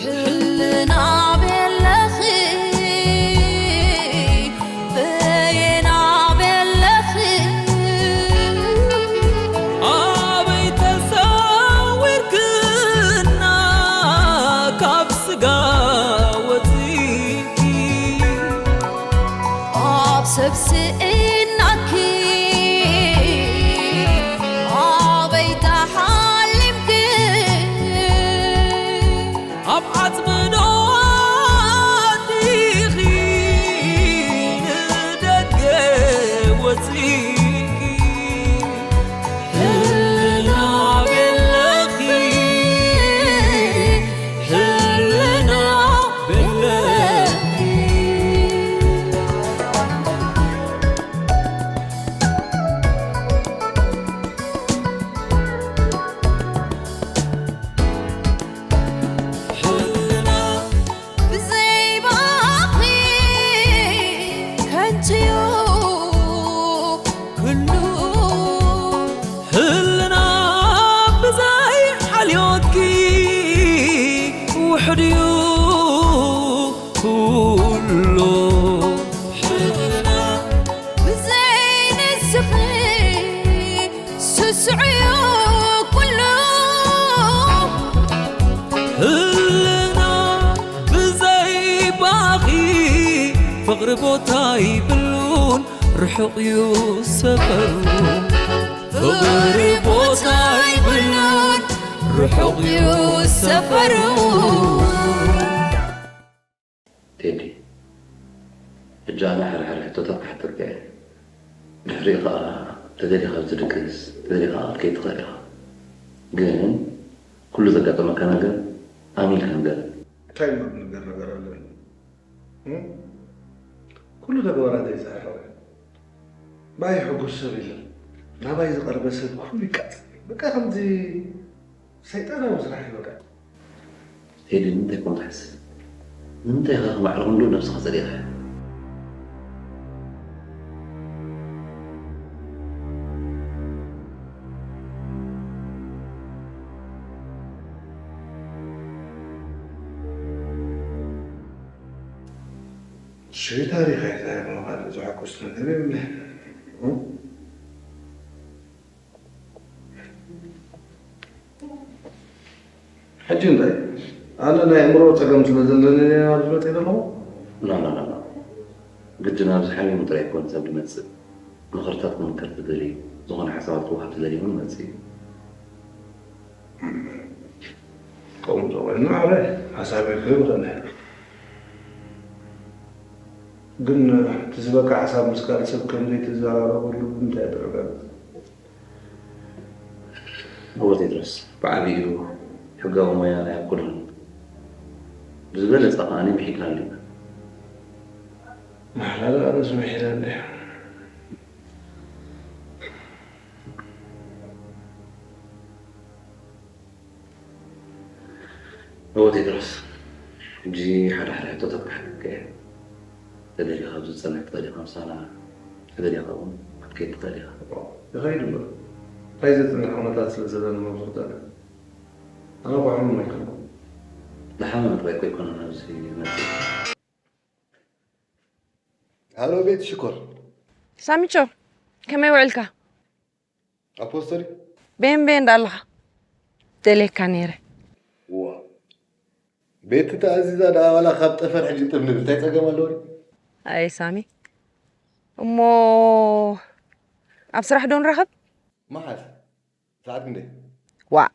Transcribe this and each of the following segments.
ሕልና ቤለኺ በየና ቤለኺ ኣበይ ተሰዊርክና ካብ ስጋ ወፂእኪ ኣብ ሰብ ስኢናኪ ኣበይ ተሓሊምኪ ኣብ ዓጽምዶ ኣዲኺ ንደገ ወጺእኪ ህልና ቤለኺ ህልና ቤለኺ ርሑቕ እዩ ሰፈሩ። ቴዲ፣ ሕጂ ኣነ ሓደ ሓደ ሕቶታት ክሓተካ እየ። ድሕሪኡ ኸኣ ተደሊኻ ክትድቅስ፣ ተደሊኻ ክትከይድ ትኽእል ኢኻ። ግን ኩሉ ዘጋጠመካ ነገር ኣሚንካ ንገረኒ። እንታይ እሞ ዝንገር ነገር ኣሎ? እም? ኩሉ ተግባራተይ ዝሕርቕ እዩ። ብኣይ ሕጉስ ሰብ የለን። ናባይ ዝቐርበ ሰብ ኩሉ ይቃጸል። በቃ ከምዚ ሰይጣናዊ ስራሕ እዩ በቃ። ቴዲ፣ ንምንታይ ከምኡ ትሓስብ? ንምንታይ ኢኻ ከም ባዕልኹም ዶ ነብስኻ ጸሊእኻ? ሽይ ታሪኽ ኣይዛረብን ካልእ ዘሐጉስ ነገር የብለይን። ሕጂ እንታይ? ኣነ ናይ ኣእምሮ ጸገም ስለ ዘለኒ እየ ኣብዚ መጺእ ዘለኹ? ኖ፣ ኖ፣ ኖ፣ ኖ። ግድን ኣብዚ ሓሚሙ ጥራይ ኣይኮነን ሰብ ዝመጽእ። ምኽርታት ክምከር ትደልዩ፣ ዝኾነ ሓሳባት ክወሃብ ትደልዩ እውን ይመጽእ እዩ። ከምኡ እንተኾይኑ፣ ኣነ ሓሳበይ ክህብ እኽእል እየ። ግን እቲ ዝበካ ሓሳብ ምስ ካልእ ሰብ ከም ዘይትዘራረበሉ ብምንታይ ትረጋግጽ? ኣቦ ቴድሮስ፣ ብዓቢኡ ሕጋዊ ሞያ ናይ ኣብ ኩለን። ብዝበለጸ ከኣ ምሒልና ኣለና። ማሕላ ደኣ ኣነስ ምሒላ እንድየ። እወ ቴድሮስ፣ ሕጂ ሓደ ሓደ ሕቶታት ክሓተካ እየ። ተደሊኻ ኣብዚ ክትጸንሕ ትኽእል ኢኻ ምሳና፣ ተደሊኻ እውን ክትከይድ ትኽእል ኢኻ። ይኸይድ እምበር፣ እንታይ ዘጽንሕ ኩነታት ስለ ዘለኒ መብዝሕትኡ ኣነ እኳ ሕሙም ኣይኮንኩን። ዝሓመመ ጥራይ እኮ ኣይኮነን ኣብዚ ዝመጽእ። ሃሎ ቤት ሽኮር። ሳሚቾ፣ ከመይ ውዕልካ? ኣፖስተሪ? ቤን ቤን ዳ ኣለኻ? ደልየካ ነይረ። ዋ። ቤቲ ተኣዚዛ ደኣ ዋላ ካብ ጠፈር ሕጂ ጥብ ንብል እንታይ ጸገም ኣለዎ? ኣይ ሳሚ። እሞ ኣብ ስራሕ ዶ ንራኸብ? መሓዝ? ሰዓት ክንደይ? ዋእ።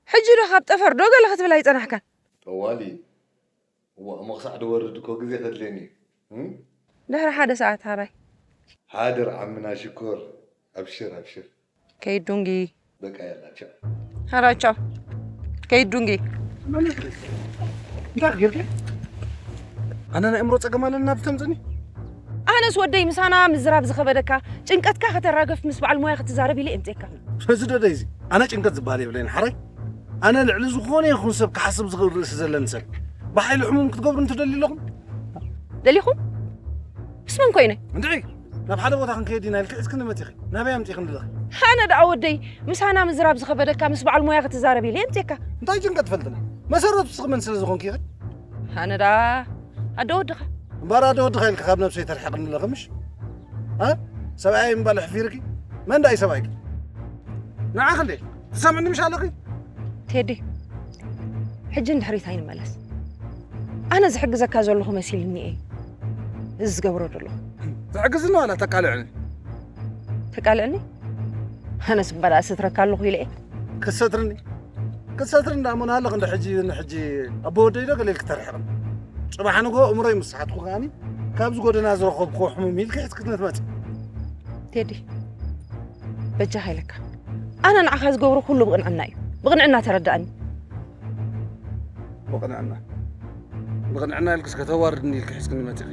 ሕጂ ዶ ካብ ጠፈር ዶ ገለ ክትብል ኣይጸናሕካን? ጠዋሊ። እዋ፣ እሞ ክሳዕ ድወርድ እኮ ግዜ ከድልየኒ እዩ። እም? ድሕሪ ሓደ ሰዓት ሃራይ። ሓድር ዓምና ሽኮር። ኣብሽር፣ ኣብሽር። ከይድ ዱንጊ። በቃ ያላ፣ ቻው። ሃራይ ቻው። ከይድ ዱንጊ። እንታይ ጌርካ? ኣነ ናይ ኣእምሮ ጸገም ኣለኒ ናብ ተምጽኒ? ኣነስ ወደይ ምሳና ምዝራብ ዝኸበደካ፣ ጭንቀትካ ከተራግፍ ምስ በዓል ሞያ ክትዛረብ ኢለ እምጽኤካ። እዚ ዶ ደይ እዚ? ኣነ ጭንቀት ዝበሃል የብለይን ሓራይ። ኣነ ልዕሊ ዝኾነ ይኹን ሰብ ክሓስብ ዝኽእል ርእሲ ዘለኒ ሰብ። ብሓይሊ ሕሙም ክትገብሩ እንትደልዩ ኣለኹም? ደሊኹም? ምስ መን ኮይነ? እንድዒ ናብ ሓደ ቦታ ክንከይድ ኢና ኢልኪ ሒዝክኒ መፂኺ። ናበይ ኣምፂኽኒ ኣለኺ? ኣነ ደኣ ወደይ፣ ምሳና ምዝራብ ዝኸበደካ ምስ በዓል ሞያ ክትዛረብ ኢለ የምፅካ። እንታይ ጭንቀት ትፈልጥና? መሰረቱ ንስኺ መን ስለ ዝኾንኪ ኢኺ። ኣነ ደኣ ኣደ ወድኻ። እምበኣር ኣደ ወድኻ ኢልኪ ካብ ነብሰይ ተርሕቕኒ ኣለኺ ምሽ? እ? ሰብኣየይ ምባል ኣሕፊርኪ? መን ደኣ እዩ ሰብኣይኪ? ንዓኺ እንዴ? ትሰምዕኒ ምሽ ኣለኺ? ቴዲ፣ ሕጂ ንድሕሪት ኣይንመለስ። ኣነ ዝሕግዘካ ዘለኹ መሲልኒ እየ እዚ ዝገብሮ ዘለኹ። ትሕግዝኒ ዋላ ተቃልዕኒ? ተቃልዕኒ? ኣነስ እባ ደኣ ሰትረካ ኣለኹ ኢለ እየ። ክትሰትርኒ? ክትሰትርኒ ደኣ እሞ ንሃለኽ እንደ ሕጂ ንሕጂ ኣቦ ወደይ ዶ ገለ ኢልኪ ተርሕቕኒ? ጽባሕ ንግሆ እምሮይ ምስ ሰሓትኩ ከኣኒ ካብዚ ጎደና ዝረኸብክዎ ሕሙም ኢልኪ ሒዝክኒ ትመጺ። ቴዲ፣ በጃኻ ኢለካ። ኣነ ንዓኻ ዝገብሮ ኩሉ ብቕንዕና እዩ። ብቕንዕና ተረዳእኒ። ብቕንዕና ብቕንዕና ኢልክስ ከተዋርድኒ ኢልኪ ሒዝክኒ መጺኺ።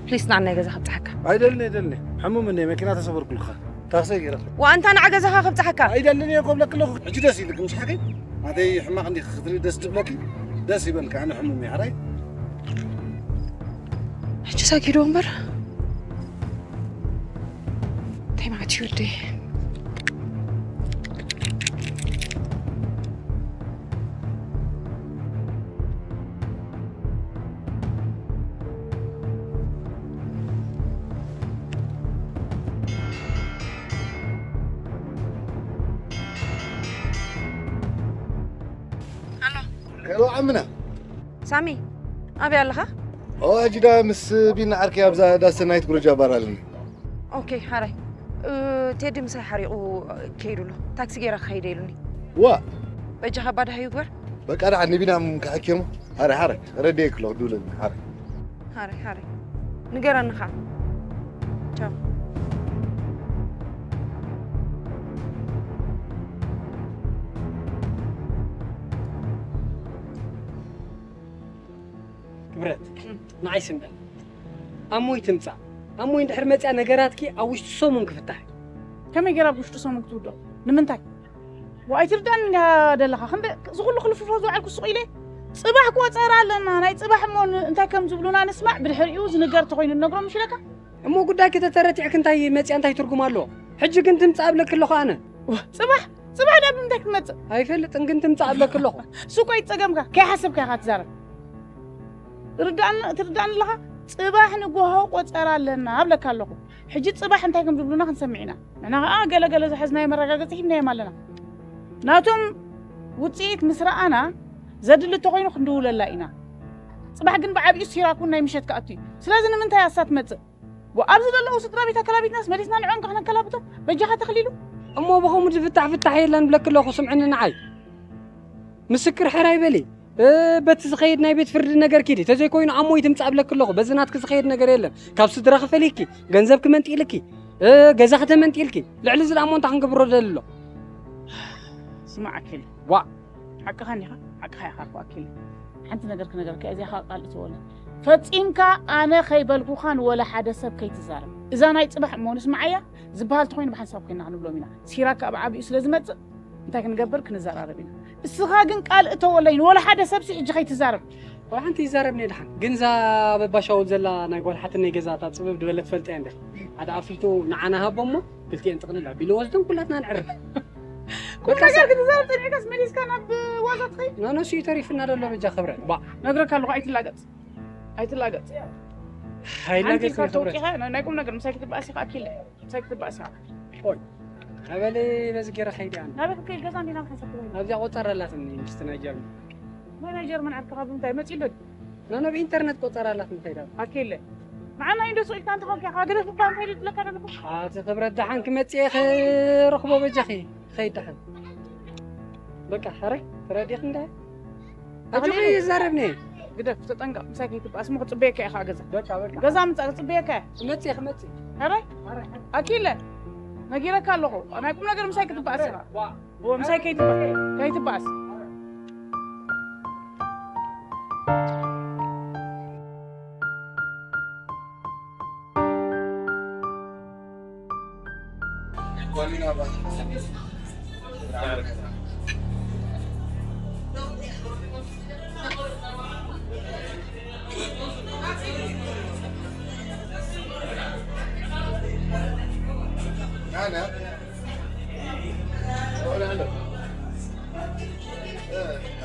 ፕሊስ ንዓናይ ገዛ ከብፅሓካ። ኣይደልን ኣይደልን። ሕሙም እንደ መኪና ተሰበርኩልካ። ታክሲ ገይረ። ዋንታ ንዓ ገዛኻ ከብፅሓካ። ኣይደልን እየ ኮብለክ ኣለኹ። ሕጂ ደስ ይልክ ምሽ ሓቂ። ኣደይ ሕማቕ እንዲኽ ክትርኢ ደስ ድብለኪ። ደስ ይበልካ ኣነ ሕሙም እየ ሓራይ። ሕጂ ሳኪዶ እምበር እንታይ ማለት እዩ ወደይ? ሄሎ ዓምና። ሳሚ ኣበይ ኣለኻ? ኦ ኣጅዳ ምስ ቢና ዓርከይ ኣብዛ ዳሰናይት ጉረጃ ባር ኣለና። ኦኬ ሓራይ። ቴዲ ምሳይ ሓሪቑ ከይዱ ኣሎ። ታክሲ ገይረ ክኸይደ ኢሉኒ። ዋ በጃኻ ባድሃ ይግበር። በቃ ደሓን ንቢናም ክሕኪሙ። ሓራይ ሓራይ ረድየ ክሎ ክድውለልና ሓራይ። ሓራይ ሓራይ ንገረኒ ኸዓ። ቻው። ክብረት ንዓይ ስምዕኒ። ኣሞይ ትምጻእ። ኣሞይ እንድሕር መጽያ ነገራትኪ ኣብ ውሽጢ ሰሙን ክፍታሕ እዩ። ከመይ ገይራ ኣብ ውሽጢ ሰሙን ክትውድኦ? ንምንታይ? ዋይ ትርዳን እንዳ ደለኻ ክንደ ዝኹሉ ክልፍፎ ዝውዓልኩ ሱቕ ኢለ ጽባሕ ቆጸራ ኣለና ናይ ጽባሕ እሞ እንታይ ከም ዝብሉና ንስማዕ ብድሕሪኡ ዝንገር ተኾይኑ ንነግሮም ምሽለካ እሞ ጉዳይ ከተተረቲዕክ እንታይ መጽያ እንታይ ትርጉም ኣለዎ? ሕጂ ግን ትምጻእ ኣብለክ ኣለኹ ኣነ። ጽባሕ ጽባሕ ናብ ምንታይ ክትመጽእ? ኣይፈልጥን ግን ትምጻእ ኣብለክ ኣለኹ። እሱ እኮ ኣይትጸገምካ ከይሓሰብካ ኢኻ ትዛረብ። ርዳእኒ ትርዳእኒ ኣለኻ ጽባሕ ንጎሆ ቆጸራ ኣለና ኣብለካ ኣለኹ። ሕጂ ጽባሕ እንታይ ከም ዝብሉና ክንሰምዕ ኢና። ንሕና ኸኣ ገለ ገለ ዝሐዝናዮ መረጋገጺ ሂብናዮም ኣለና። ናቶም ውጽኢት ምስ ረኣና ዘድሊ እንተኾይኑ ክንድውለላ ኢና። ጽባሕ ግን ብዓቢኡ ሲራኩን ናይ ምሸት ክኣቱ እዩ። ስለዚ ንምንታይ ኣሳ ትመጽእ? ወ ኣብዚ ዘለዉ ስድራ ቤት ኣከላቢትናስ መሊስና ንዕኦም ከ ክነከላብቶም በጃኻ ተኽሊሉ። እሞ ብኸምኡ ዝፍታሕ ፍታሕ የለን ብለኪ ኣለኹ ስምዕኒ ንዓይ። ምስክር ሕራይ በሊ። በቲ ዝኸይድ ናይ ቤት ፍርዲ ነገር ኪዲ ተዘይኮይኑ ኣሞይ ትምጻእ ብለኪ ኣለኹ በዚ ናትኪ ዝኸይድ ነገር የለን ካብ ስድራኺ ፈሊኪ ገንዘብኪ መንጢልኪ ገዛኺ ተመንጢልኪ ልዕሊ እዚ ደኣ እሞ እንታይ ክንገብሮ ደሊ ኣሎ ስማዕ ኣኪል ዋ ሓቅኻ እንዲኻ ሓቅኻ ኢኻ እኮ ኣኪል ሓንቲ ነገር ክነገርካ እዚኻ ቃል እትወለ ፈጺምካ ኣነ ከይበልኩኻን ወላ ሓደ ሰብ ከይትዛረብ እዛ ናይ ጽባሕ እሞ ንስማዓያ ዝበሃል ተኾይኑ ብሓንሳብ ኮይና ክንብሎም ኢና ሲራካ ኣብ ዓቢኡ ስለ ዝመጽእ እንታይ ክንገብር ክንዘራረብ ኢና። እስኻ ግን ቃል እተወለይ ንወላ ሓደ ሰብሲ ሕጂ ከይትዛረብ። ቆልዓ ሓንቲ ይዛረብ ነይ ደሓን ግን እዛ በባሻውል ዘላ ናይ ጓል ሓትነይ ገዛ እታ ፅብብ ድበለት ትፈልጥያ እንዲኻ ሓደ ኣፊቱ ንዓና ሃቦ እሞ ክልቲኤን ጥቕልል ኣቢሉ ወስደን ኩላትና ንዕርፍ። ቁም ነገር ክትዛረብ ፀኒዕካስ መሊስካ ናብ ዋዛ ትኸይድ። ናነሱ እዩ ተሪፍና ዘሎ በጃ ክብረ ባ ነግረካ ኣለኹ ኣይትላገፅ ኣይትላገፅ። ሓንቲ ኣይላገፅን ኢልካ ክብረት። ተወቂኻ ናይ ቁም ነገር ምሳይ ክትበኣስ ኢኻ ኣኪለ። እንታይ ክትበኣስ ኢኻ? ኦይ ኣበለ በዚ ገይረ ከይደ ኣነ። ናበይ ክትከይድ ገዛ እንዲና ብሓንሳብ ትበይን? ኣብዚኣ ቆጸራ ኣላትኒ ምስቲ ናይ ጀርመን። ናይ ናይ ጀርመን ዓርክኻ ብምንታይ መጺኡ ዶ? ኖ ኖ ብኢንተርነት ቆጸራ ኣላትኒ እንታይ ዳኣ? ኣኪለ ንዓና እዩ እንዶ ስቕ ኢልካ እንተ ኾንካ ኢኻ ገደፍ እባ እንታይ ኢለ ዝብለካ ዘለኹ? ኣቲ ክብረት ደሓን ክመጽእ እየ ክረኽቦ በጃኺ። ኸይድ ደሓን። በቃ ሕራይ ተረዲእኺ እንዳ ኣጆኺ ይዛረብኒ ግደፍ ተጠንቀቕ ምሳይ ከይትበኣስ እሞ ክፅበየካ ኢኻ ገዛ በቃ በቃ ገዛ ምፃእ ክፅበየካ እየ ክመፅእ እየ ክመፅእ ሕራይ ኣኪለ ነጊረካ ኣለኹ ናይ ቁም ነገር ምሳይ ክትበኣስ ኢኻ ዋ እዎ ምሳይ ከይትበ- ከይትበኣስ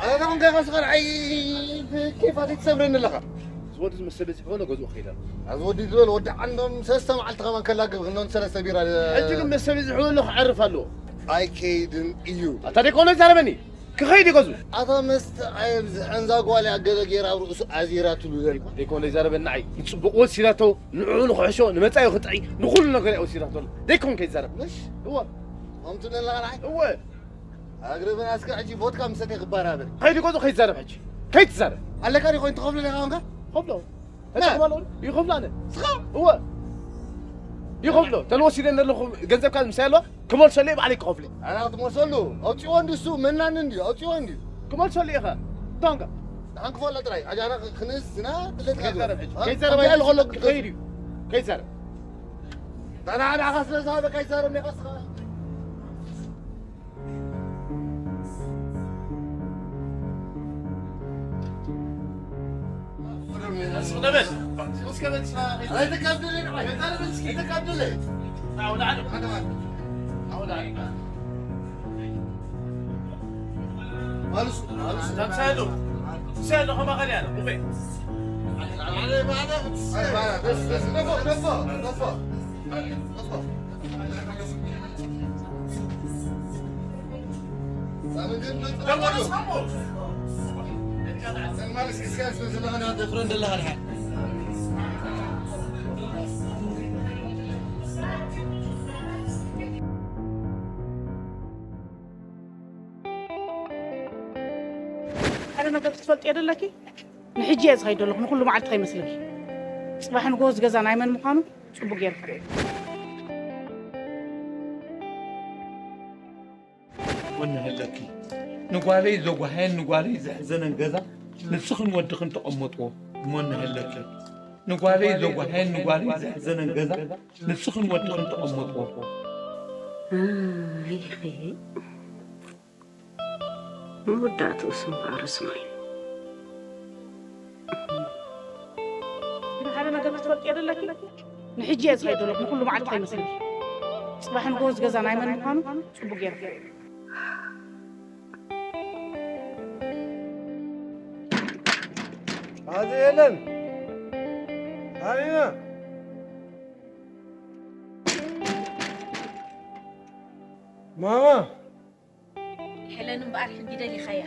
ኣነ ደኹም ከይኸስኸር ኣይ ኬፋት ትሰብረኒ ኣለኻ። ዝወዲ ዝመሰለ ዝሕወሎ ገዝኡ ከይዳ። ኣብዚ ወዲ ዝበል ወዲ ዓንዶም ሰለስተ መዓልቲ ከማን ከላግብ ክኖን ሰለስተ ቢራ። ሕጂ ግን መሰለ ዝሕወሎ ክዓርፍ ኣለዎ። ኣይከይድን እዩ። ኣታ ደይኮነ ይዛረበኒ። ክኸይድ ይገዙ። ኣታ መስተ ኣየብዝሐን፣ እዛ ጓል እያ ገለ ጌራ ኣብ ርእሱ ኣዚራ ትብሉ ዘለኩም። ደይኮነ ይዛረበኒ ንዓይ። ንጽቡቕ ወሲዳቶ፣ ንዕኡ ንኽሕሾ፣ ንመጻኢ ክጥዒ፣ ንኹሉ ነገር እያ ወሲዳቶ። ደይኮን ከይዛረብ። ምሽ? እወ። ከምቱ ነላ ንዓይ? እወ። ኣግርብና እስከ ሕጂ ቮድካ ምሰተ ክባራበር። ከይድ ይገዙ፣ ከይትዛረብ ሕጂ። ከይትዛረብ። ኣለካ ዲኾን ትኸፍሎ ዲኻ ኮንካ? ኸፍሎ። ና። ተጠቕማሉ ይኸፍሎ ኣነ። ስኻ? እወ። ይኸፍሎ። ተልወሲደ ኣለኹ ገንዘብካ ምሳይ ኣሎ። ክመልሰሉ እየ ባዕለይ ክኸፍሎ። ኣና ክትመልሰሉ? ኣውፂዎ እንዲ እሱ መናኒ እንዲ ኣውፂዎ እንዲ። ክመልሰሉ እየ ኸ። ዳንጋ። ንሓን ክፈሎ ጥራይ። ኣጃና ክንእስ ዝና ትለት ከይዛረብ ሕጂ። ከይዛረብ ከምዚ ያለ ኸሎ ክኸይድ እዩ። ከይዛረብ። ዳና ኣና ኻስለ ዝሃበ ከይዛረብ ነቐስኻ። ሓደ ነገር ክትፈልጥዮ ደለኪ። ንሕጂ እየ ዝኸይድ ዘለኹ፣ ንኹሉ መዓልቲ ከይመስለኪ። ጽባሕ ንግሆ እዚ ገዛ ናይ መን ምዃኑ ጽቡቕ ገይሩ ክርኢ። ወንህለኪ ንጓለይ ዘጓሃየን ንጓለይ ዘሕዘነን ገዛ ንስኽን ወድኽን ተቐመጥዎ። ወንህለኪ ንጓለይ ዘጓሃየን ንጓለይ ዘሕዘነን ገዛ ንስኽን ወድኽን ተቐመጥዎ። ኣይ፣ መወዳእትኡ ስም በኣር ስማይ። ግን ሓደ ነገር ክትፈልጥዮ ደለኪ። ንሕጂ እየ ዝኸይድ ዘለኹ፣ ንኹሉ መዓልቲ ከይመስለኪ። ጽባሕ ንግሆ እዚ ገዛ ናይ መን ምዃኑ ጽቡቕ ገይሩ። ኣዚ የለን። ኣሚና። ማማ። ሄለን እምበኣር ሕጂ ደሊኻያ።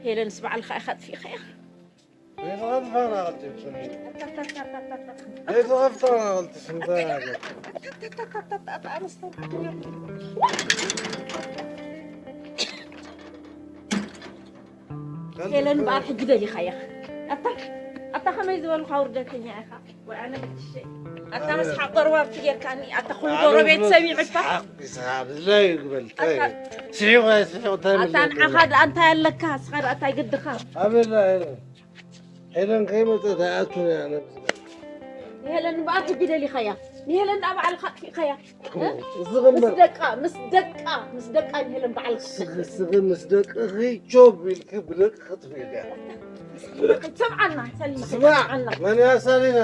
ሄለንስ ባዕልኻ ኢኻ ኣጥፊእኻያ። ዘይተኸፍታ ናቕልቲ ስኒ። ዘይተኸፍታ ናቕልቲ ስኒ ተናገር። ሄለን እምበኣር ሕጂ ደሊኻያ። ኣታ፣ ኣታ ከመይ ዝበልካ ውርደተኛ ኢኻ። ወይ ኣነ ብትሸይ። ኣታ መስሓቕ ጎረባብቲ ጌርካኒ። ኣታ ኩሉ ኣነ ጎረቤት ብሎ ሰሚዑካ። ሓቕ ይስሓቕ፣ ላይ ይግበል፣ ታይ። ኣታ ስሒቑ ኣይስሒቑ፣ እንታይ ኣታ መለለይ? ንዓኻ ደኣ እንታይ ኣለካ? ንስኻ ደኣ እንታይ ግድኻ? ኣበላ ሄለን። ሄለን ከይመጸት ኣይኣቱን እያ ነብሲ። ንሄለን እምበኣር ሕጂ ደሊኻያ። ንሄለን ደኣ ባዕልኻ ኣጥፊእካያ። እ? እዚ ምስ ግበር። ደቃ፣ ምስ ደቃ፣ ምስ ደቃ ንሄለን ባዕልኻ ስኺ፣ ትሰግር። ስኺ ምስ ደቅኺ ጆብ ኢልኪ ብደቅኺ ትፍኢድ እያ። ስምዓና፣ ሰሊና፣ ስማዕ፣ ስምዓና። መን እያ ሰሊና?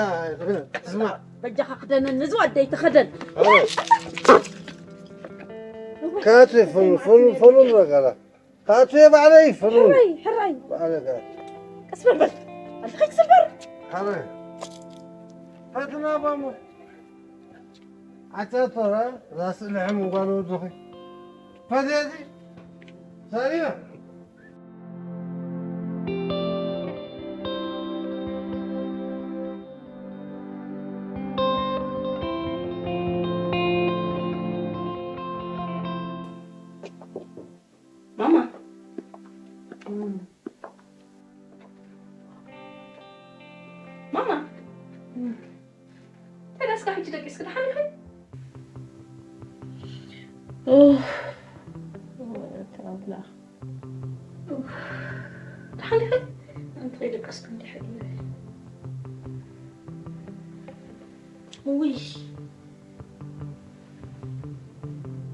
ስማዕ። በጃኻ ክደነኒ፣ እዚ ወደይ ተኸደን። ኣዎ። ካቲ ፍኑ ፍኑ ፍኑ ረጋላ ካቲ ባዕለይ ፍኑ ሕራይ ሕራይ ባዕለይ ቀስ በል በል ኣልኸይ ክስበር ሓረ ፈትና ባሙ ኣጫቶራ ራስ ልሕም ጓሉ ዝኺ ፈደዚ ሳሪያ ማማ ማማ እንታይ ደኣ እስካ ሕጂ ደቂስኪ ደሓን ኢኺ? ኡፍ፣ ወረ ተራ ኣምላኽ። ኡፍ፣ ደሓን ኢኺ? ኣንቲ ከይደቀስኪ እንዲሕ ኢለ። ውይ።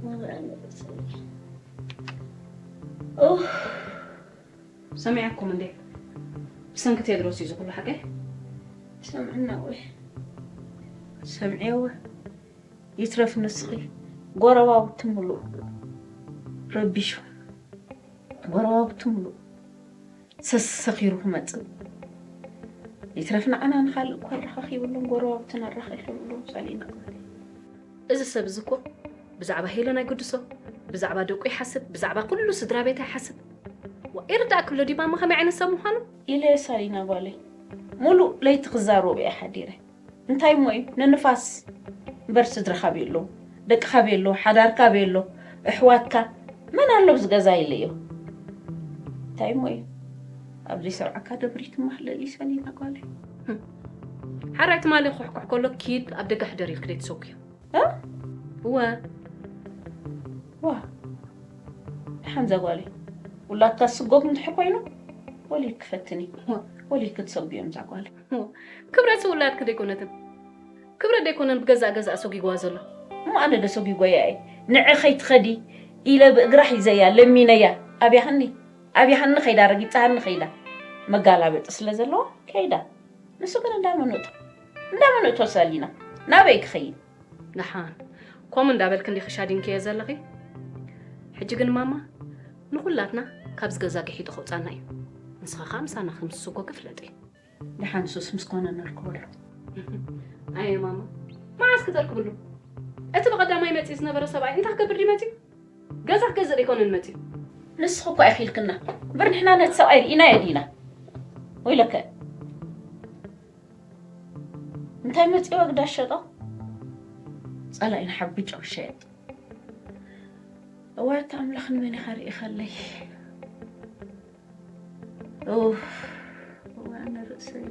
ወረ ኣነ ርእሰይ። ኡፍ። ሰሚዐኩም እንዴ? ብሰንኪ ቴድሮስ እዩ ዝኹሉ ሓቀይ? ሰምዕና ወይ ሰምዕየወ ይትረፍ ንስኺ ጎረባብቲ ምሉእ ረቢሹ ጎረባብቲ ምሉእ ሰሰኺሩ ክመፅእ ይትረፍ ንዓና ንኻልእ እኳ ኣራኻኺብሎም ጎረባብትና ኣራኺብሎም ሰሊና እዚ ሰብ እዚ እኮ ብዛዕባ ሄለን ኣይግድሶ፣ ብዛዕባ ደቁ ይሓስብ፣ ብዛዕባ ኩሉ ስድራ ቤት ኣይሓስብ። ዋ ይርዳእኪ ኣሎ ዲማ እሞ ከመይ ዓይነት ሰብ ምዃኑ? ኢለ ሳሊና ጓለይ ሙሉእ ለይቲ ክዛረቦ እየ ሓዲረ። እንታይ እሞ እዩ ንንፋስ እምበር ስድራኻ ቤሎ፣ ደቅኻ ቤሎ፣ ሓዳርካ ቤሎ፣ ኣሕዋትካ መን ኣሎ ኣብዚ ገዛ ኢለዮ። እንታይ እሞ እዩ ኣብ ዘይሰምዓካ ደብሪ ትማህለል እዩ ሳሊና ጓለይ። ሓራይ ትማሊ ክሕኩሕ ከሎ ኪድ ኣብ ደገ ሕደር ኢልኪ ደይ ትሰጉዮ። እ? እወ። ዋ፣ ደሓን እዛ ጓለይ። ውላድካ ስጎግ እንድሕር ኮይኑ፣ ወሊድኪ ፈትኒ። ወሊድኪ ትሰጉዮም እዛ ጓለይ። ክብረትሲ ውላድኪ ደይኮነትን። ክብረት ደይኮነን ብገዛእ ገዛእ ሰጒግዋ ዘሎ። እሞ ኣነ ዶ ሰጒጎያ እየ? ንዒ ከይትኸዲ ኢለ ብእግራ ሒዘያ፣ ለሚነያ። ኣብያሃኒ፣ ኣብያሃኒ ከይዳ፣ ረጊጻሃኒ ከይዳ። መጋላበጢ ስለ ዘለዋ ከይዳ። ንሱ ግን እንዳመነቶ እንዳመነቶ ሰሊና ናበይ ክኸይድ? ደሓን ከምኡ እንዳበልኪ እንዲኺ ሻዲንክዮ ዘለኺ። ሕጂ ግን ማማ ንኹላትና ካብዚ ገዛ ግሒጡ ከውጻና እዩ። ንስኻ ኸኣ ምሳና ከም ዝስጎ ግፍለጢ። ደሓን ሱስ ምስ ኮነ ነርክበሉ። ኣየ ማማ መዓስ ክተርክብሉ? እቲ ብቐዳማይ መጺኡ ዝነበረ ሰብኣይ እንታይ ክገብር ድዩ መጺኡ? ገዛ ክገዝእ ዘይኮነን መጺኡ። ንስኺ እኮ ኢኺ ኢልክና እምበር ንሕና ነቲ ሰብኣይ ርኢናዮ ዲና? ወይለከ እንታይ መጺኡ ኣግዳ ሸጦ? ጸላኢና ሓቢጮ ክሸየጥ። እዋይ ኣታ ኣምላኽ ንመን ኢኻ ርኢኻለይ? ኡፍ፣ እዋይ ኣነ ርእሰይ።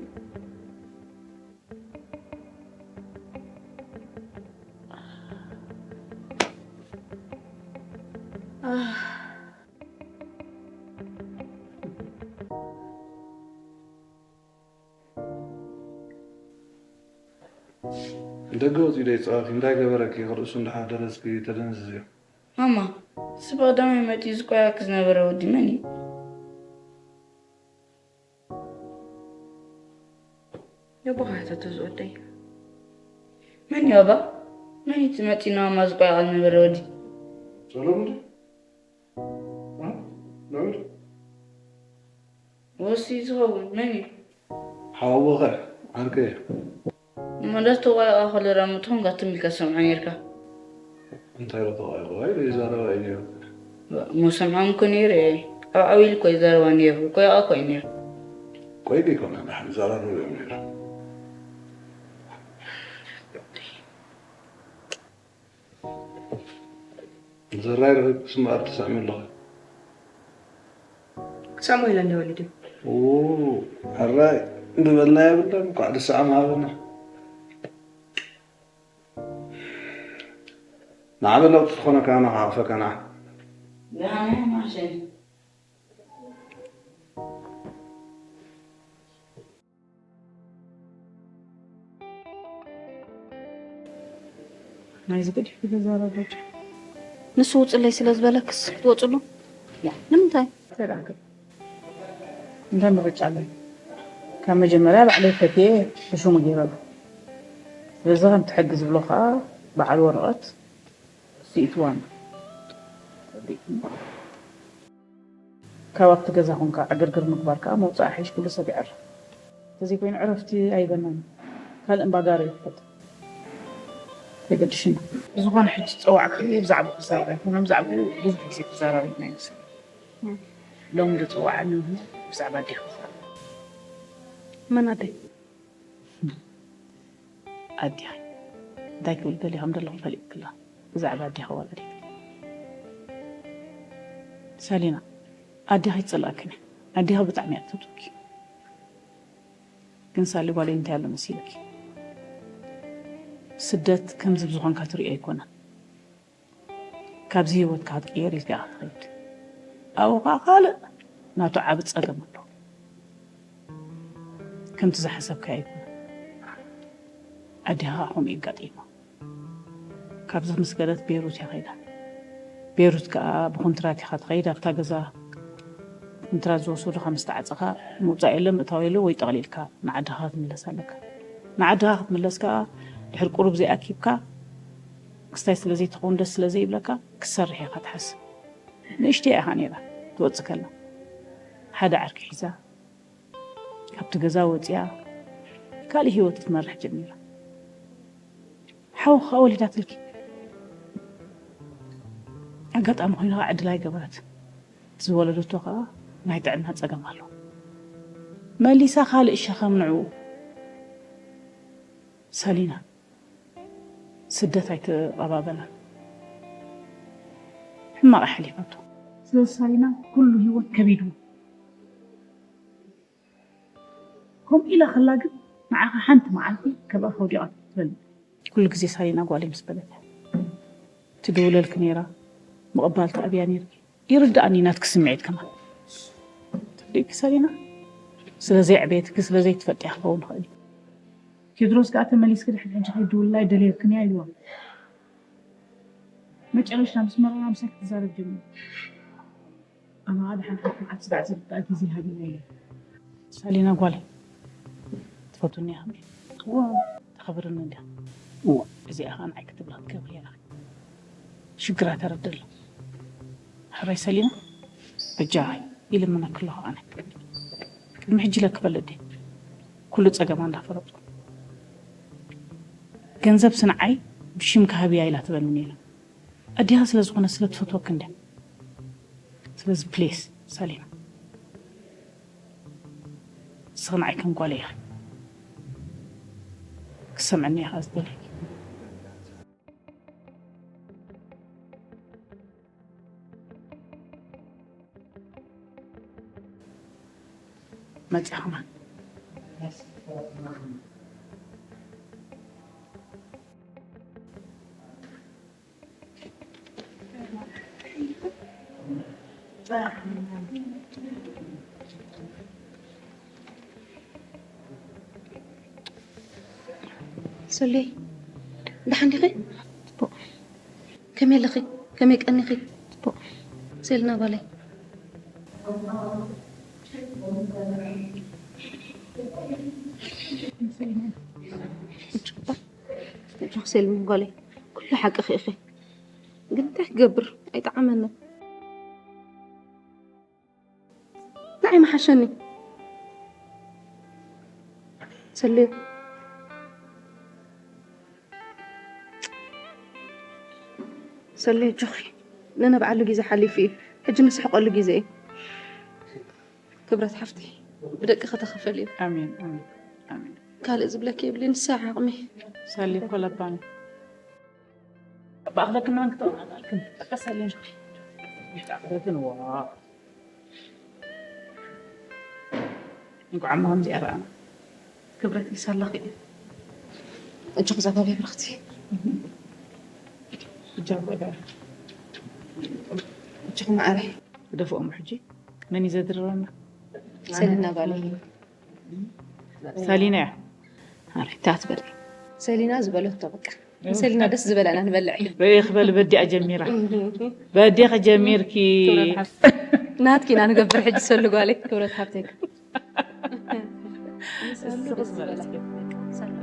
ደገ ወፂኡ ዶ ይፃወት እንታይ ገበረኪ ክርእሱ እንዳሓደረ እስኪ ተደንዝዝዮ። ማማ፣ ስብ ቀዳማይ መፂኡ ዝቆያኪ ዝነበረ ወዲ መን እዩ? የቦኻ ሕተቶ ዝወደይ። መን እዩ ኣባ? መን እዩ እቲ መፂኡ ንማማ ዝቆያቃ ዝነበረ ወዲ? ሰሎሙን ድዩ? እ? ናውድ? ወሲ ዝኸውን መን እዩ? ሓወቦኸ ዓርከየ። እሞ እንዳተቆያቃ ከለራ ምትኾንካ ትም ኢልካ ሰምዖ ነርካ። እንታይ ዶ ተቆያቆ ኢሉ ይዛረባ እዩ ነይሩ። እሞ ሰምዖም እኮ ነይሩ እየ። ኣብ ዓው ኢሉ እኮ ይዛረባ ነይሩ። ቆያቃ እኮ እዩ ነይሩ። ቆይ ከይኮነ ንሓ ይዛራረቡ እዮም ነይሩ። ዘራይ ረኺብክስ እምበኣር ትስዕሚ ኣለኺ። ክሰምዖ ኢለ እንደ ወሊዱ ሕራይ ዝበልና የብለን እንኳዕ ደስ ዓም ሃበና። ንዓበ ለውጢ ትኾነካ ኣነ ክሓፍሰካ ንዓ። ናይዚ ገዲፍ ክዛረብ ንሱ ውፅለይ ስለ ዝበለክስ ክትወፅሉ? ያ ንምንታይ? ተዳግም እንታይ ምርጫ ኣለኒ? ካብ መጀመርያ ባዕለይ ፈትየ ብሽሙ ገይረሉ። ስለዚ ከምቲ ሕጊ ዝብሎ ከዓ በዓል ወረቐት ስኢትዋና። ካብ ኣብቲ ገዛ ኮንካ ዕግርግር ምግባር ከዓ መውፃኢ ሓይሽ ኩሉ ሰብ ይዕረ። ተዘይኮይኑ ዕረፍቲ ኣይበናን። ካልእ እምባጋር ይኽፈት። ኣይገድሽን። ብዝኾነ ሕጂ ዝፀዋዕክኒ ብዛዕባ ክዛረብ ኣይኮነን፣ ብዛዕባ ብዙሕ ግዜ ተዛራሪብና ይመስል። ሎም ዝፀዋዕኒ ብዛዕባ ኣዴኻ ክዛረብ። መን ኣደይ? ኣዴኻ እንታይ ክብል ደልየ ከም ዘለኹ ፈሊጥክላ። ብዛዕባ ኣዴኻ ዋላ ድዩ? ሳሊና፣ ኣዴኻ ይጸልኣክን እያ። ኣዴኻ ብጣዕሚ እያ ትፈትወኪ። ግን ሳሊ ጓለይ እንታይ ኣሎ መሲልኪ? ስደት ከምዚ ብዝኾንካ ትሪኦ ኣይኮነን። ካብዚ ህይወትካ ክትቅየር ኢልካ ኢኻ ትኸይድ። ኣብኡ ኸዓ ካልእ ናቱ ዓቢ ጸገም ኣሎ። ከምቲ ዝሓሰብካዮ ኣይኮነን። ኣዴኻ ከምኡ የጋጢማ። ካብዚ ምስ ገለት ቤሩት እያ ኸይዳ። ቤሩት ከኣ ብኮንትራት ኢኻ ትኸይድ። ኣብታ ገዛ ኮንትራት ዝወሰዱኻ ምስ ተዓጸኻ ምውጻእ የለ ምእታው የለ ወይ ጠቕሊልካ ንዓድኻ ክትምለስ ኣለካ። ንዓድኻ ክትምለስ ከኣ ድሕሪ ቁሩብ ዘይኣኪብካ ክስታይ ስለ ዘይትኸውን ደስ ስለ ዘይብለካ ክትሰርሕ ኢኻ ትሓስብ። ንእሽተይ ኢኻ ነይራ ትወጽእ ከላ። ሓደ ዓርኪ ሒዛ ካብቲ ገዛ ወጺኣ ካልእ ህይወት ክትመርሕ ጀሚራ። ሓው ከኣ ወሊዳትልኪ። ኣጋጣሚ ኮይኑ ከኣ ዕድል ኣይገበረት። እቲ ዝወለደቶ ከኣ ናይ ጥዕና ጸገም ኣሎ። መሊሳ ካልእ ሸኸም ንዕኡ። ሰሊና፣ ስደት ኣይትቐባበላ። ሕማቕ ኣሕሊፋቶ። ስለዚ ሰሊና ኩሉ ህይወት ከቢድዎ። ከምኡ ኢላ ከላ ግን ንዓኻ ሓንቲ መዓልቲ ከብኣ ከውዲቓ ትፈልጥ። ኩሉ ግዜ ሳሊና ጓለይ ምስ በለት እያ ትድውለልኪ ነይራ፣ ምቕባል ትኣብያ ነይርኪ። ይርድኣኒ ናትኪ ስምዒት ከማን። ትፈልጢ ሳሊና፣ ስለ ዘየዕበየትኪ ስለ ዘይትፈልጥያ ክኸውን ይኽእል እዩ። ቴድሮስ ከኣ ተመሊስኪ ድሕሪ ሕጂ ከይድውልላ ኣይደለየክን እያ ኢልዋ። መጨረሽታ ምስ መረራ ምሳይ ክትዛረብ ጀሚሩ። ኣነ ደሓን ሓንቲ መዓልቲ ስጋዕ ዝርዳእ ግዜ ሃቢና ኢለ። ሳሊና ጓለይ፣ ትፈትውኒ ኢኻ? እወ። ተኸብርኒ እንድያ? እወ። እዚኣ ኸኣ ንዓይ ክትብላ ክትገብር እያ ኢኻ። ሽግራ ተረድእ ኣሎ። ሕራይ ሰሊና፣ በጃኺ፣ ይልምነኪ ኣለኹ ኣነ። ቅድሚ ሕጂ ኢለ ክፈልጥ ድየ? ኩሉ ጸገማ እንዳፈለጥኩ። ገንዘብ ስንዓይ ብሽምኪ ሃብያ ኢላ ትበልኒ ነይራ። ኣዴኻ ስለ ዝኾነ ስለ ትፈትወኪ እንድያ። ስለዚ ፕሊስ ሰሊና፣ ንስኺ ንዓይ ከም ጓለይ ኢኺ። ክሰምዐኒ ኢኻ ዝደልየኪ። መጺኣ ኸማን። ሰሌ፣ ደሓን ዲኺ? ጽቡቕ። ከመይ ኣለኺ? ከመይ ቀኒኺ? ጽቡቕ። ሴልና ጓለይ። ኣጆኺ ሴልና ጓለይ፣ ኩሉ ሓቅኺ ኢኺ። ግን እንታይ ክገብር? ኣይጠዓመንን። ንዓይ ምሓሸኒ። ሰሌ፣ ሰሌ፣ ኣጆኺ፣ ነንብዓሉ ግዜ ሓሊፉ እዩ። ሕጂ ንስሕቐሉ ግዜ እዩ። ክብረት ሓፍተይ፣ ብደቅኺ ተኸፈል እዩ። ኣሜን፣ ኣሜን፣ ኣሜን። ካልእ ዝብለኪ የብለይን፣ ንሳ ዓቕሚ። ሰሌ እኮ ለባም እዩ። ኣባእኽለክን መን ክተውናናልክን? በቃ ሰሌ፣ ኣባእኽለክን፣ ዋ። እንኳዕ እሞ ከምዚኣ ረኣና። ክብረት ይሳለኺ እዩ። እጆ ክዛጋቢ ብርኽቲ። እጃ ጎዳ። እጆ ማዕረ። ግደፍኦም ሕጂ። መን እዩ ዘድርበና? ሰሊና ጓለይ። ሰሊና እያ። ኣረ፣ እንታይ ትበል? ሰሊና ዝበለቶ በቃ። ሰሊና ደስ ዝበለና ንበልዕ እዩ። ርእይ ክበል በዲኣ ጀሚራ። በዲኺ ጀሚርኪ። ክብረት ሓፍ-፣ ናትኪ ኢና ንገብር ሕጂ ሰሉ ጓለይ። ክብረት ሓፍተይ። ንሰሉ ደስ ዝበላ። ሰሉ።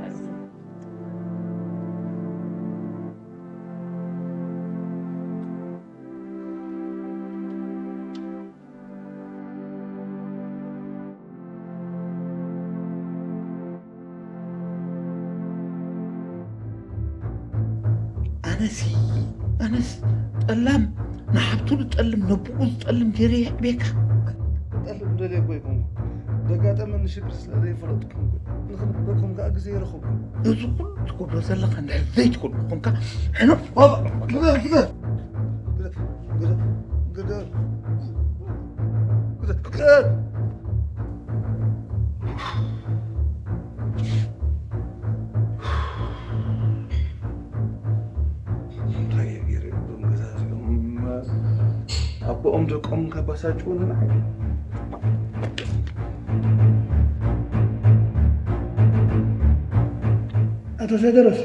ኣነሲ ኣነስ ጠላም ንሓብቱ ዝጠልም ነብኡ ዝጠልም ገይረ የዕብየካ። ጠልም ደልየ እኮ ይኮንኩ ደጋጠመኒ ሽግር ስለ ዘይፈለጥኩም ንክንበኩም ከዓ ግዜ ይረኸብኩም። እዚ ኩሉ ትገብሮ ዘለካ እንድሕር ዘይትገብሮ ኮንካ ሕነ ባባ ግበር ግበር ግበር ግበር ግበር ግበር ግበር እንታይ እየ ገይረ እዞም ገዛ እዚኦም ኣቦኦም ደቆም ከባሳጭውኒ ንዓይ ኣቶ ቴድሮስ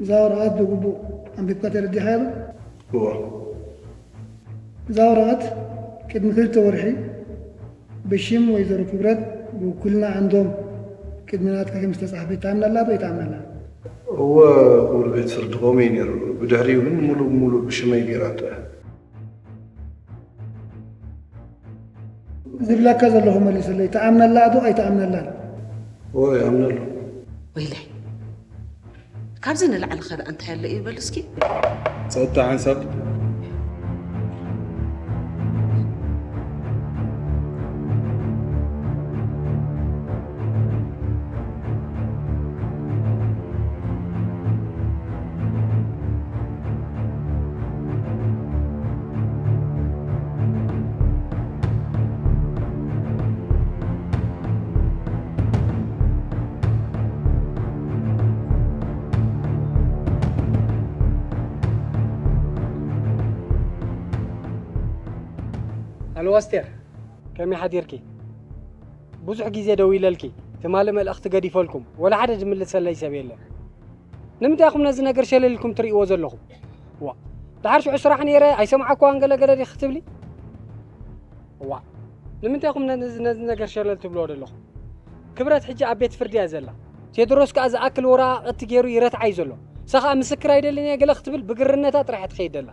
እዛ ወረቐት ብግቡእ ኣንቢብካ ተረዲኻ ዶ? እዋ እዛ ወረቐት ቅድሚ ክልተ ወርሒ ብሽም ወይዘሮ ክብረት ብውክልና ዓንዶም ቅድሚ ናትካ ከም ዝተጻሕፈት ትኣምነላ ዶ ኣይትኣምነላን? እወ ክቡር ቤት ፍርዲ ከምኡ እዩ ነይሩ። ብድሕሪኡ ግን ሙሉእ ብሙሉእ ብሽመይ ገይራቶ እያ። ዝብለካ ዘለኹ መልሰለይ፣ ትኣምነላ ዶ ኣይትኣምነላን? እወ ይኣምነሉ። ወይለይ ካብዚ ንላዕሊ ከ ደኣ እንታይ ኣሎ እዩ በሉ እስኪ። ጸጥታ ሓንሳብ ኣልዋ ኣስቴር፣ ከመይ ሓዲርኪ? ብዙሕ ግዜ ደዊለልኪ፣ ትማሊ መልእኽቲ ገዲፈልኩም፣ ወላ ሓደ ዝምልሰለይ ሰብ የለን። ንምንታይ ኢኹም ነዚ ነገር ሸለል ኢልኩም ትርእይዎ ዘለኹም? ዋ፣ ደሓር ሽዑ ስራሕ ነይረ ኣይሰማዕኳን ገለ ገለ ዲኺ ክትብሊ? ዋ፣ ንምንታይ ኢኹም ነዚ ነዚ ነገር ሸለል ትብልዎ ዘለኹም? ክብረት ሕጂ ኣብ ቤት ፍርዲ እያ ዘላ። ቴድሮስ ከኣ ዝኣክል ወረቓቕቲ ገይሩ ይረትዓ እዩ ዘሎ። ንሳ ከኣ ምስክር ኣይደልን እየ ገለ ክትብል ብግርነታ ጥራሕ እያ ትኸይድ ዘላ።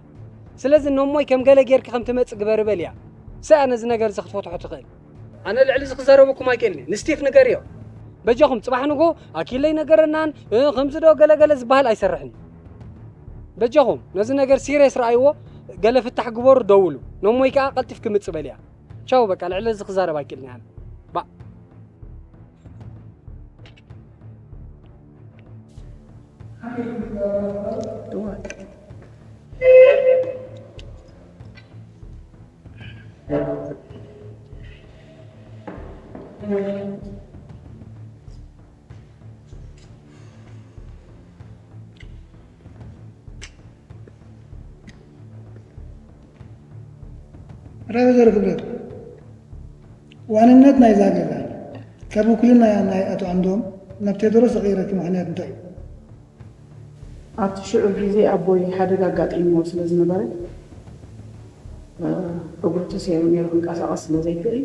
ስለዚ ነሞይ ከም ገለ ጌርኪ ከም ትመጽእ ግበሪ በልያ። ንሳ እያ ነዚ ነገር እዚ ክትፈትሖ ትኽእል። ኣነ ልዕሊ እዚ ክዛረበኩም ኣይክእልን እየ። ንስቲፍ ንገርዮ። በጃኹም ጽባሕ ንግሆ ኣኪለይ ነገረናን እ፣ ከምዚ ዶ ገለ ገለ ዝበሃል ኣይሰርሕን እዩ። በጃኹም ነዚ ነገር ሲሪየስ ረኣይዎ፣ ገለ ፍታሕ ግበሩ፣ ደውሉ። ነሞይ ከኣ ቀልጢፍ ክምጽእ በልያ። ቻው በቃ ልዕሊ እዚ ክዛረብ ኣይክእልን እየ ኣነ። ባእ። ራይ ወይዘሮ ክብረት፣ ዋንነት ናይዛ ገዛ ካብ ውክልና ናይ ኣቶ ዓንዶም ናብ ቴድሮስ ዝቐየረኪ ምኽንያት እንታይ እዩ? ኣብቲ ሽዑ ግዜ ኣቦይ ሓደጋ ኣጋጢምዎ ስለ ዝነበረ እግሩ ተሰይሩ ነይሩ ክንቀሳቐስ ስለ ዘይክእል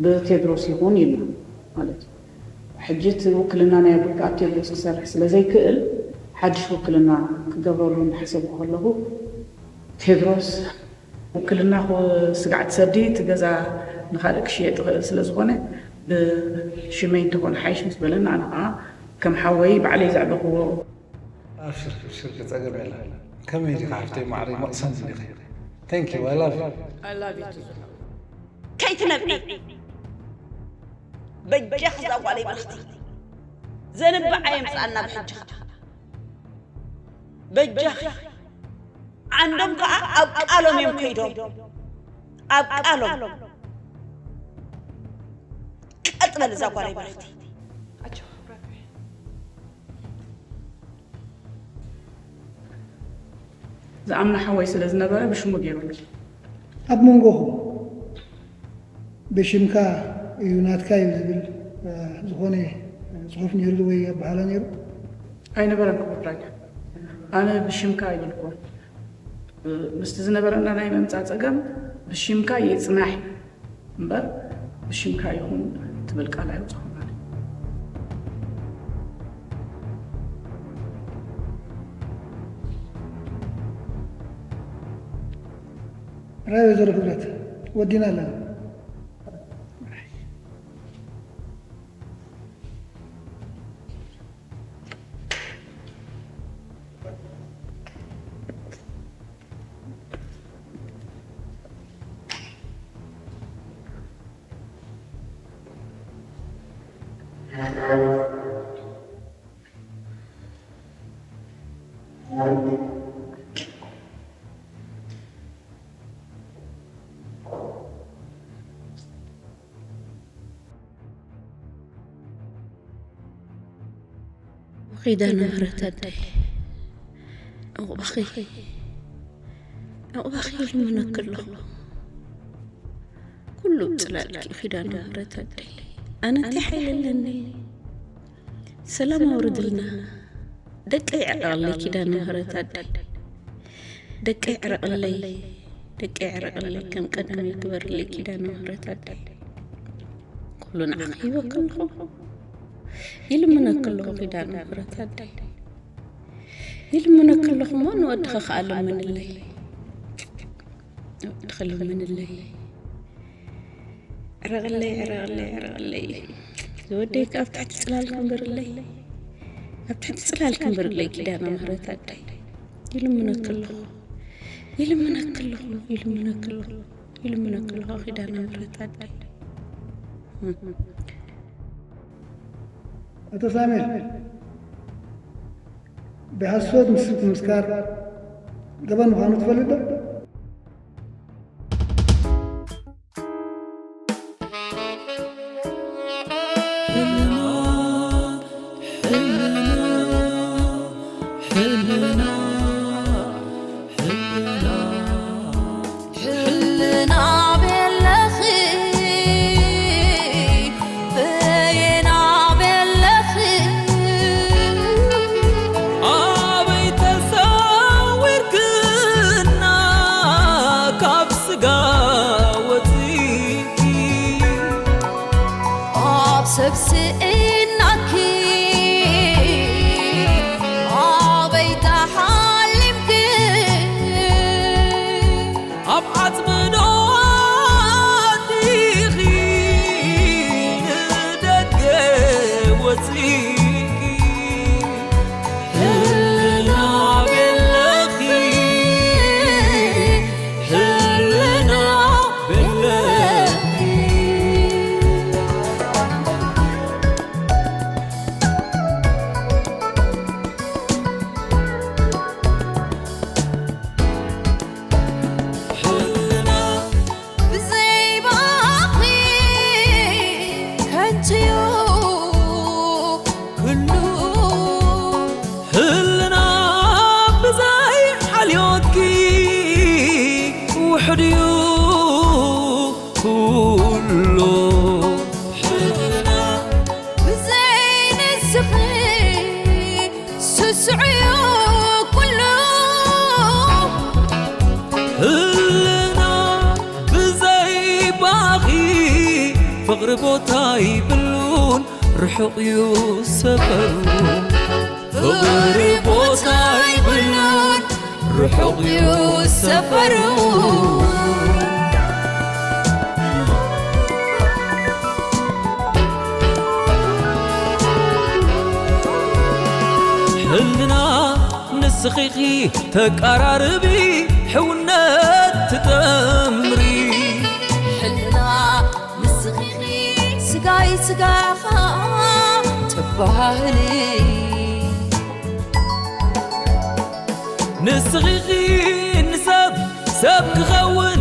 ብቴድሮስ ይኹን ኢልና ማለት እዩ። ሕጂ እቲ ውክልና ናይ ኣቦይ ከኣ ቴድሮስ ክሰርሕ ስለ ዘይክእል ሓድሽ ውክልና ክገብረሉ እንዳሓሰብኩ ከለኹ ቴድሮስ ውክልና ስግዓት ሰዲ እቲ ገዛ ንኻልእ ክሽየጥ ይኽእል ስለ ዝኾነ ብሽመይ እንተኾነ ሓይሽ ምስ በለና ኣነ ኸዓ ከም ሓወይ ባዕለይ ዘዕበኽዎ ኣብሽር ኣብሽር ጸገም የለን። ከመይ ዲኻ ሓፍተይ ማዕረይ መቕሰን ዲኺ? Thank you I love you. I love you too. ከይትነብዒ በጃኺ እዛ ጓለይ ብርኽቲ ዘንብዓ የምፅኣና ብሕጂ ኸዓ በጃኺ ዓንዶም ከዓ ኣብ ቃሎም እዮም ከይዶም ኣብ ቃሎም ቀጥ በል እዛ ጓለይ ብርኽቲ ዝኣምና ሓወይ ስለ ዝነበረ ብሽሙ ገይሩኒ። ኣብ መንጎኹም ብሽምካ እዩ ናትካ እዩ ዝብል ዝኾነ ፅሑፍ ነይሩ ወይ ኣበሃላ ነይሩ? ኣይነበረን ክቡር ዳኛ። ኣነ ብሽምካ ኣይበልኩዎን። ምስቲ ዝነበረና ናይ ምምፃእ ፀገም ብሽምካ ይፅናሕ እምበር ብሽምካ ይኹን ትብል ቃል ኣይወፀኹን ኣነ። ራይ ወይዘሮ ክብረት ወዲና ኣለና። ኺዳነ ምህረት ኣደይ፣ ዑቕባኺ፣ ዑቕባኺ ይልምነኪ ኣለኹ። ኩሉ ብጽላልኪ ኪዳነ ምህረት ኣደይ። ኣነ እንታይ ሓይሊ ኣለኒ? ሰላም ኣውርድልና። ደቀይ ዕረቕለይ ኪዳነ ምህረት ኣደይ። ደቀይ ዕረቕለይ፣ ደቀይ ዕረቕለይ፣ ከም ቀደም ይግበርለይ ኪዳነ ምህረት ኣደይ። ኩሉ ንዓኺ ሂበኪ ኣለኹ። ይልምነኪ ኣለኹ ኪዳነ ምህረት ኣደይ። ይልምነኪ ኣለኹ እሞ ንወድኺ ከኣ ለምንለይ። ንወድኺ ለምንለይ። ዕረቕለይ፣ ዕረቕለይ፣ ዕረቕለይ። ዝወደይ ከኣ ኣብ ትሕቲ ጽላል ክንበርለይ። ኣብ ትሕቲ ጽላል ክንበርለይ ኪዳነ ምህረት ኣደይ። ይልምነኪ ኣለኹ። ይልምነኪ ኣለኹ። ይልምነኪ ኣለኹ። ይልምነኪ ኣለኹ ኪዳነ ምህረት ኣደይ። ኣቶ ሳሙኤል፣ ብሓሶት ምስ-፣ ምስካር ገበን ምዃኑ ትፈልጥ ዶ? ሕልና ቤለኺ፣ በየና ቤለኺ፣ ኣበይ ተሰዊርክና ካብ ስጋ ወጺእኪ፣ ኣብ ሰብ ስእናኪ ኣበይ ተሓሊምኪ፣ ኣብ ዓጽሚ ዶ ኣቲኺ ንደገ ወጺእኪ፣ ህልና ቤለኺ፣ ህልና ቤለኺ። ህልና ብዘይ ባኺ ከንቱ'ዩ ኩሉ። ህልና ብዘይ ሓልዮትኪ ውሑድ'ዩ ኩሉ። ህልና ብዘይ ንስኺ ስሱዕ'ዩ ኩሉ። ህልና ብዘይ ባኺ ፍቕሪ ቦታ ይብሉን ርሑቕ እዩ ሰፈሩ። ፍቕሪ ቦታ ይብሉን ርሑቕ እዩ ሰፈሩ። ህልና ንስኺ ኢኺ ተቀራርቢ፣ ሕውነት ትጠምሪ። ሕልና ንስኺ ኢኺ ስጋይ ስጋኻ ተባህሊ። ንስኺ ኢኺ ንሰብ ሰብ ክኸውን